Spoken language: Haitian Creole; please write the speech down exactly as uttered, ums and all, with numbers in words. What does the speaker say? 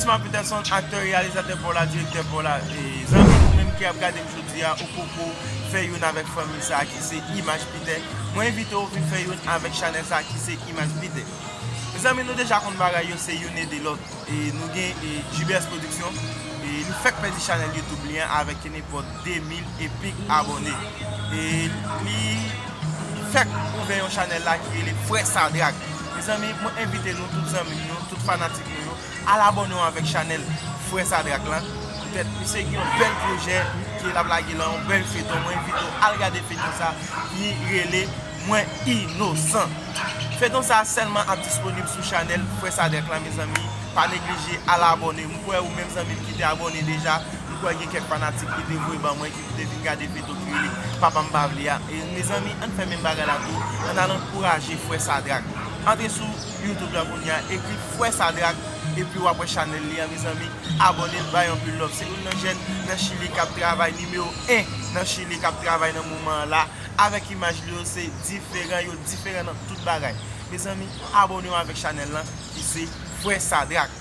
Peterson, aktè, reyalizatè pa w la, direktè pa w la. E zanmi, ou menm ki ap gade m jodi a, ou poko fè youn avèk fanmi sa a ki se Imaj Peter, mwen envite w vin fè youn avèk chanèl sa a ki se Imaj Peter. Mezanmi, nou deja konn bagay yo, se youn ede lòt. E nou gen e, G B S Production, e li fèk pèdi chanèl YouTube li an avèk kenepòt de mil e pik abòne. E li fèk ouvè yon chanèl la ki rele Frè Sadrak. Mezanmi, mwen envite nou, tout zanmi m yo, tout fanatik nou yo, al abòne w avèk chanèl Frè Sadrak lan. Poutèt misye gen yon bèl pwojè ke l ap lage lan, yon bèl feyton. Mwen envite w al gade feyton sa ki rele Mwen Inosan. Feyton sa sèlman ap disponib sou chanèl Frè Sadrak lan, mezanmi. Pa neglije al abòne. M kwè ou menm zanmi m ki te abòne deja, m kwè gen kèk fanatik ki te voye ban mwen, ki te vin gade feyton ki rele Papa M Pa Vle a. E mezanmi, ann fè menm bagay la tou, ann al ankouraje Frè Sadrak. Antre sou YouTube la kounye a, ekri Frè Sadrak, epi w ap wè chanèl li an, mezanmi. Abòne, bay anpil love. Se youn nan jèn nan Chili k ap travay, nimewo en nan Chili k ap travay nan moman an la. Avèk imaj li yo, se diferan, yo diferan nan tout bagay. Mezanmi, abòne w avèk chanèl lan ki se Frè Sadrak.